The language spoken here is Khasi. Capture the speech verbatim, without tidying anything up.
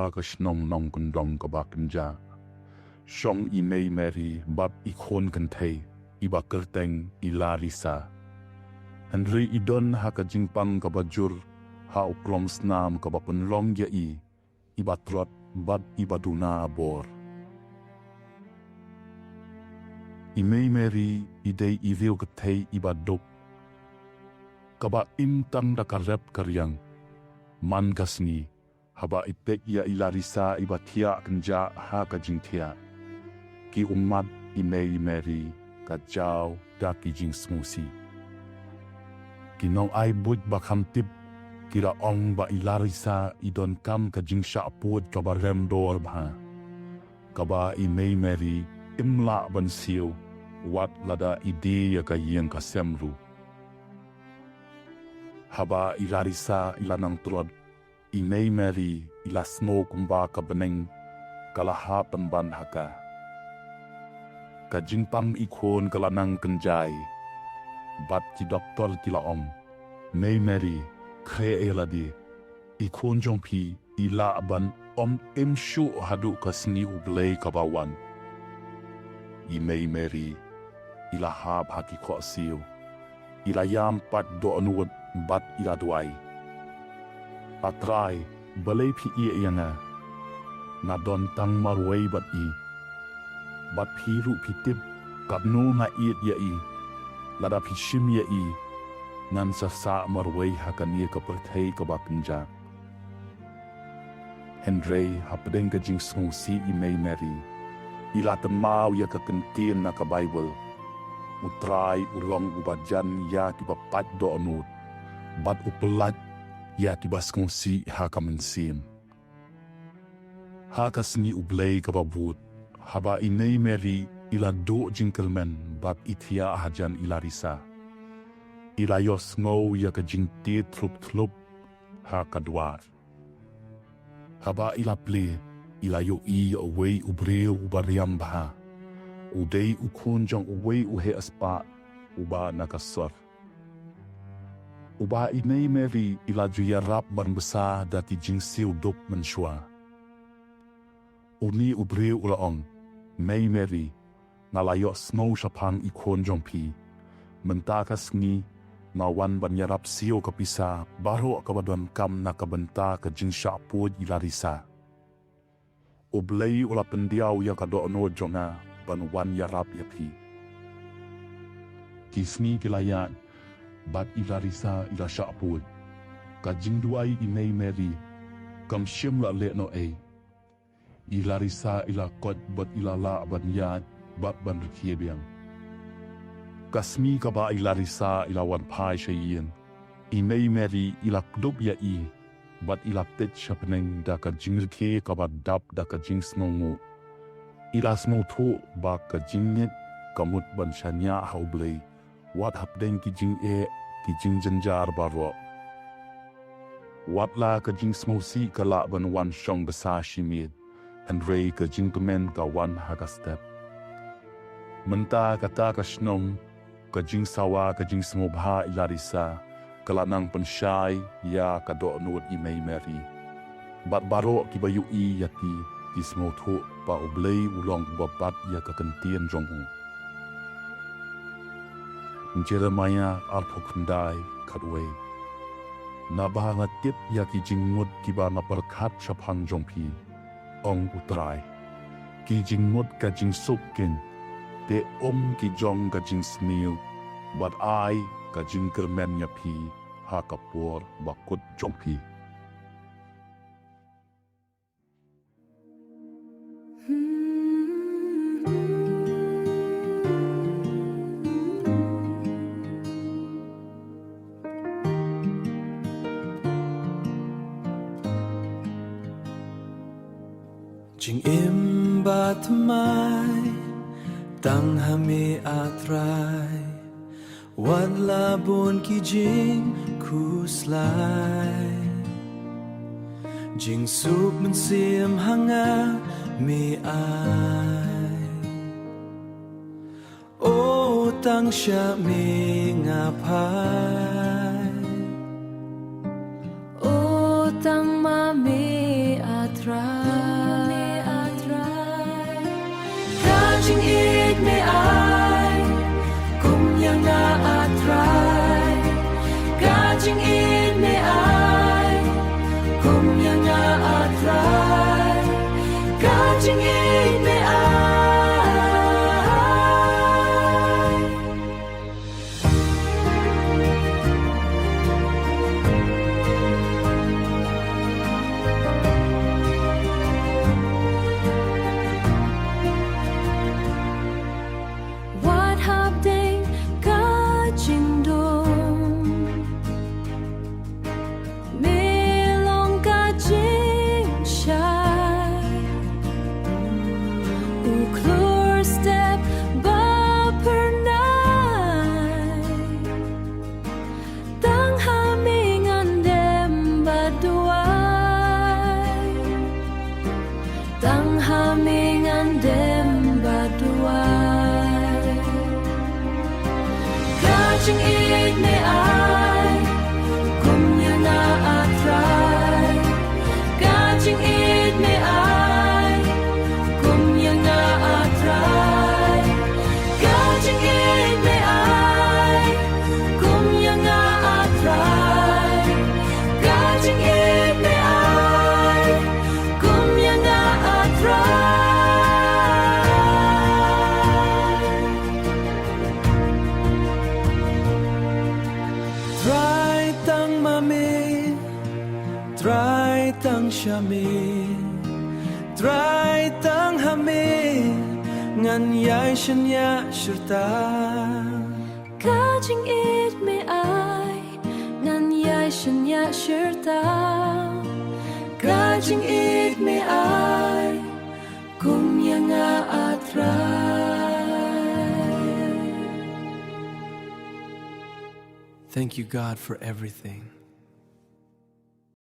ha ka shnong nongkyndong kaba kynjah. Shong i Mei Mary bad i khun kynthei iba kyrteng i Larissa. Hynrei i don ha ka jingpang kaba jur ha u klong snam kaba pynlong ïa i iba tlot bad iba duna bor. I Mei Mary i dei i riew kynthei iba duk, kaba im tang da ka rep ka riang. Man ka sngi, haba i peit ïa i Larissa iba thiah kynjah ha ka jingthiah, ki ummat i Mei Mary ka jaw da ki jingsngewsih. Ki nongai buit ba kham tip ki la ong ba i Larissa i donkam ka jingshah pud kaba rem dor bha, kaba i Mei Mary im lah ban siew wat lada i die ïa ka ïing ka sem ruh. Haba i Larissa i la nang tlot, i Mei Mary i la sngew kumba ka bneng ka la hap pynban ha ka. Ka jingpang i khun ka la nang kynjai bad ki doktor ki la ong, Mei Mary, khreh ïa lade. I khun jong phi i lah ban ym im shuh haduh ka sngi U Blei kaba wan. I Mei Mary i la hap ha ki khohsiew, i la ïam pat dohnud bad i la duwai, A Trai, balei phi ïeh ïa nga? Nga don tang marwei bad i, bad phi ruh phi tip katno nga ïeit ïa i. Lada phi shim ïa i, ngan sa sah marwei ha kane ka pyrthei kaba kynjah. Hynrei hapdeng ka jingsngewsih i Mei Mary i la tymmen ïa ka kyntien na ka Baibl. U Trai u long uba jan ïa kiba pait dohnud bad u pyllait ïa kiba sngewsih ha ka mynsiem. Ha ka sngi U Blei kaba bud, haba i Mei Mary i la duh jingkyrmen bad i thiah hajan i Larissa, i la ïohsngew ïa ka jingtied thlup thlup ha ka dwar. Haba i la plie, i la ïohi ïa uwei u briew uba riam bha. U dei u khun jong uwei u heh spah uba na ka sor, uba i Mei Mary i la ju ïarap ban bsa da ki jingsiew duk mynshuwa. Une u briew u la ong, Mei Mary, nga la ïohsngew shaphang i khun jong phi. Mynta ka sngi nga wan ban ïarap siew ka pisa baroh kaba donkam na ka bynta ka jingshah pud i Larissa. U Blei u la pyndiaw ïa ka dohnud jong nga ban wan ïarap ïa phi. Ki sngi ki la ïaid bad i Larissa i la shah pud. Ka jingduwai i Mei Mary kam shym la lehnohei. I Larissa i la koit bad i la lah ban ïaid bad ban rkhie biang. Ka sngi kaba i Larissa i la wan phai sha ïing, i Mei Mary i la kdup ïa i bad i la peit sha bneng da ka jingrkhie kaba dap da ka jingsngewnguh. I la sngewthuh ba ka jingngeit ka mut ban shaniah ha U Blei wat hapdeng ki jingeh, ki jingjynjar baroh. Wat la ka jingsngewsih ka lah ban wan shong bsa shimet, hynrei ka jingkmen ka wan ha ka step. Mynta kata ka shnong, ka jingsawa, ka jingsngewbha i Larissa ka la nang pynshai ïa ka dohnud i Mei Mary. Bad baroh kiba ïohi ïa ki, ki sngewthuh ba U Blei u long uba bat ïa ka kyntien jong u. Jeremiah arphew khyndai, khatwei. Naba nga tip ïa ki jingmut kiba nga pyrkhat shaphang jong phi, ong U Trai. Ki jingmut ka jingsuk keiñ, te ym ki jong ka jingsniew, bad ai ka jingkyrmen ïa phi ha ka por bakut jong phi. Jingim bathymmai tang ha me, A Trai. Wat la bun ki jingkhuslai, jingsuk mynsiem ha nga me ai. O tang sha me nga phai. O tang ma me, A Trai, ah Trai, ka jingïeit me ai kum ïa nga, ah Trai. Ka jingïeit me ai kum ïa nga, ah Trai. Ka jingïeit me ai. Wat hapdeng ka jingdum, me long ka jingshai. U khlur step ba phyrnai. Tang ha me ngan dem ba duwai. Tang ha me ngan dem ba duwai. Ka jingïeit me ai kum ïa nga, ah Trai. Ka jingïeit me ai kum ïa nga, ah Trai. Ka jingïeit me ai kum ïa nga, ah Trai. Ka jingïeit me ai kum ïa nga, ah Trai. Trai, tang ma me, Trai, tang sha me, Trai, tang ha me ngan ïai shaniah shirta. Ka jingïeit me ai ngan ïai shaniah shirta. Ka jingïeit me ai kum ïa nga, ah Trai. Thank you, God, for everything.